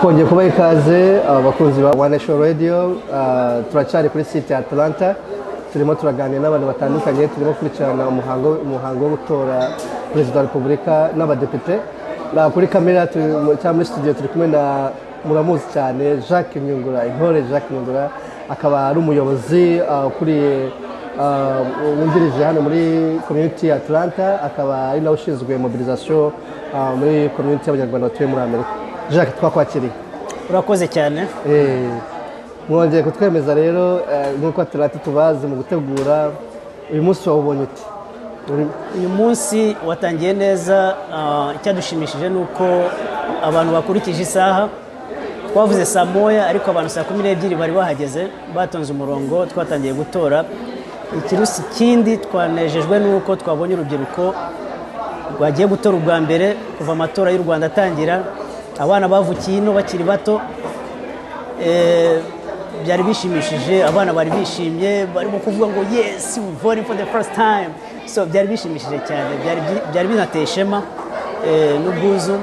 Twongeye kubaha ikaze, abakunzi ba One Nation Radio. Turacyari kuri site ya Atlanta, turimo turaganira n'abantu batandukanye, turimo gukurikirana umuhango wo gutora Perezida wa Repubulika n'abadepite. Kuri kamera cyangwa muri studio turi kumwe na, muramuzi cyane, Jacques Nyungura, Intore Jacques Nyungura, akaba ari umuyobozi ukuriye, wungirije hano muri community ya Atlanta, akaba ari nawe ushinzwe mobilisation muri community y'Abanyarwanda batuye muri Amerika. Jacques, twakwakiriye. Urakoze cyane. Mwongeye kutwemeza rero, nk'uko Atlanta tubazi mu gutegura. Uyu munsi wawubonye ute? Uyu munsi watangiye neza. Icyadushimishije ni uko abantu bakurikije isaha twavuze, saa 1, ariko abantu saa 12 bari bahageze, batonze umurongo, twatangiye gutora. Ikirusi ikindi, twanejejwe n'uko twabonye urubyiruko rwagiye gutora ubwa mbere kuva amatora y'u Rwanda atangira, abana bavukiye ino bakiri bato. Byari bishimishije, abana bari bishimye, barimo kuvuga ngo "Yes, we voting for the first time." So byari bishimishije cyane, byari binateye ishema n'ubwuzu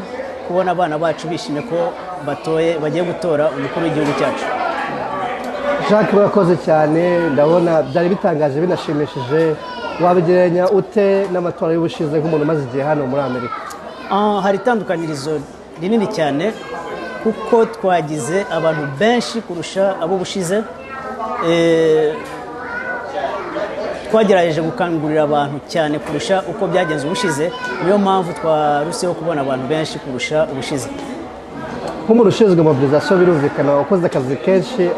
kubona abana bacu bishimye ko batoye, bagiye gutora umukuru w'igihugu cyacu. Jacques, urakoze cyane. Ndabona byari bitangaje, binashimishije. Wabigereranya ute n'amatora y'ubushize, nk'umuntu umaze igihe hano muri Amerika? Hari itandukanyirizo rinini cyane, kuko twagize abantu benshi kurusha abo bushize. Twagerageje gukangurira abantu cyane kurusha uko byagenze ubushize, niyo mpamvu twaruseho kubona abantu benshi kurusha ubushize. Nk'umuntu ushinzwe mobilisation, birumvikana wakoze akazi kenshi.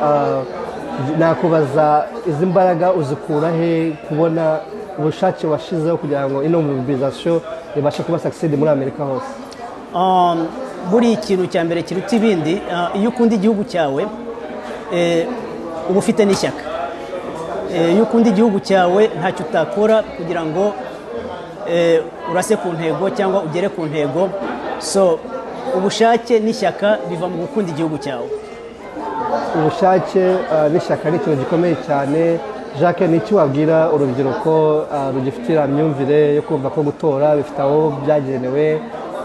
Nakubaza, izi mbaraga uzikura he, kubona ubushake washizeho kugira ngo ino mobilisation ibashe kuba succeed muri Amerika hose? Buri ikintu cya mbere kiruta ibindi, iyo ukunda igihugu cyawe, uba ufite n'ishyaka. Iyo ukunda igihugu cyawe, ntacyo utakora kugira ngo urase ku ntego cyangwa ugere ku ntego. So ubushake n'ishyaka biva mu gukunda igihugu cyawe. Ubushake n'ishyaka ni ikintu gikomeye cyane. Jacques, ni iki wabwira urubyiruko rugifite iriya myumvire yo kumva ko gutora bifite aho byagenewe,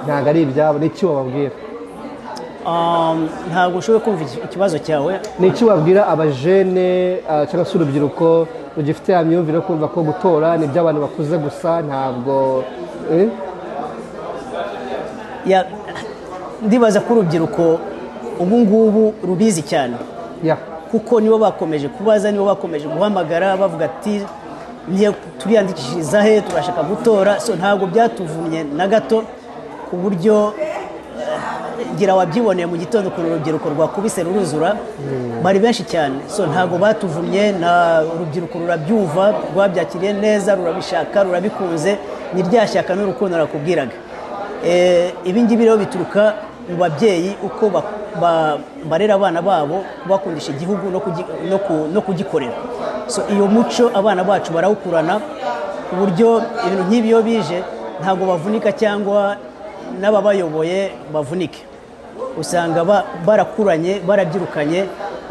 ntabwo ari ibyabo? Ni iki wababwira? Ntabwo ushoboye kumva ikibazo cyawe. Ni iki wabwira abajene cyangwa se urubyiruko rugifite ya myumvire yo kumva ko gutora ni iby'abantu bakuze gusa, ntabwo, eh? Ndibaza ko urubyiruko ubu ngubu rubizi cyane, kuko nibo bakomeje kubaza, nibo bakomeje guhamagara bavuga ati "Niyo turiyandikishiriza he? Turashaka gutora." So ntabwo byatuvunnye na gato, ku buryo ngira wabyiboneye mu gitondo ukuntu urubyiruko rwakubise ruruzura, bari benshi cyane. So ntabwo batuvunnye, na urubyiruko rurabyumva, rwabyakiriye neza, rurabishaka, rurabikunze. Ni rya shyaka n'urukundo nakubwiraga. Ibi ngibi rero bituruka mu babyeyi, uko barera abana babo, kubakundisha igihugu no kugikorera. So iyo muco abana bacu barawukurana, ku buryo ibintu nk'ibi iyo bije ntabwo bavunika cyangwa n'ababayoboye bavunike. Usanga barakuranye, barabyirukanye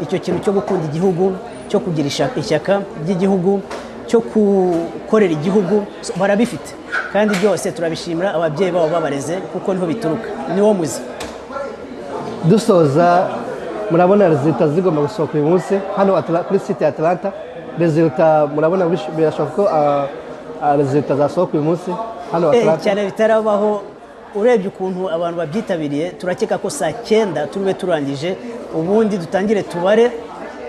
icyo kintu cyo gukunda igihugu, cyo kugira ishyaka ry'igihugu, cyo gukorera igihugu. So, barabifite, kandi byose turabishimira ababyeyi babo babareze, kuko niho bituruka, niwo muzi. Dusoza, murabona résultats zigomba gusohoka uyu munsi hano kuri site ya Atlanta. Résultats murabona birashoboka ko résultats zasohoka uyu munsi hano Atlanta? Cyane, bitarabaho. Urebye ukuntu abantu babyitabiriye, turakeka ko saa 9 turibe turangije, ubundi dutangire tubare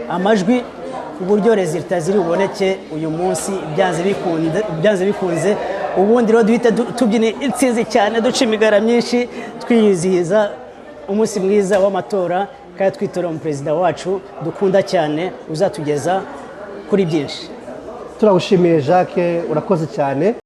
amajwi, ku buryo résultats ziri buboneke uyu munsi byanze bikunze, byanze bikunze. Ubundi rero duhite tubyina intsinzi cyane, duca imigara myinshi, twizihiza umunsi mwiza w'amatora, kandi twitora umuperezida wacu dukunda cyane, uzatugeza kuri byinshi. Turagushimiye Jacques, urakoze cyane.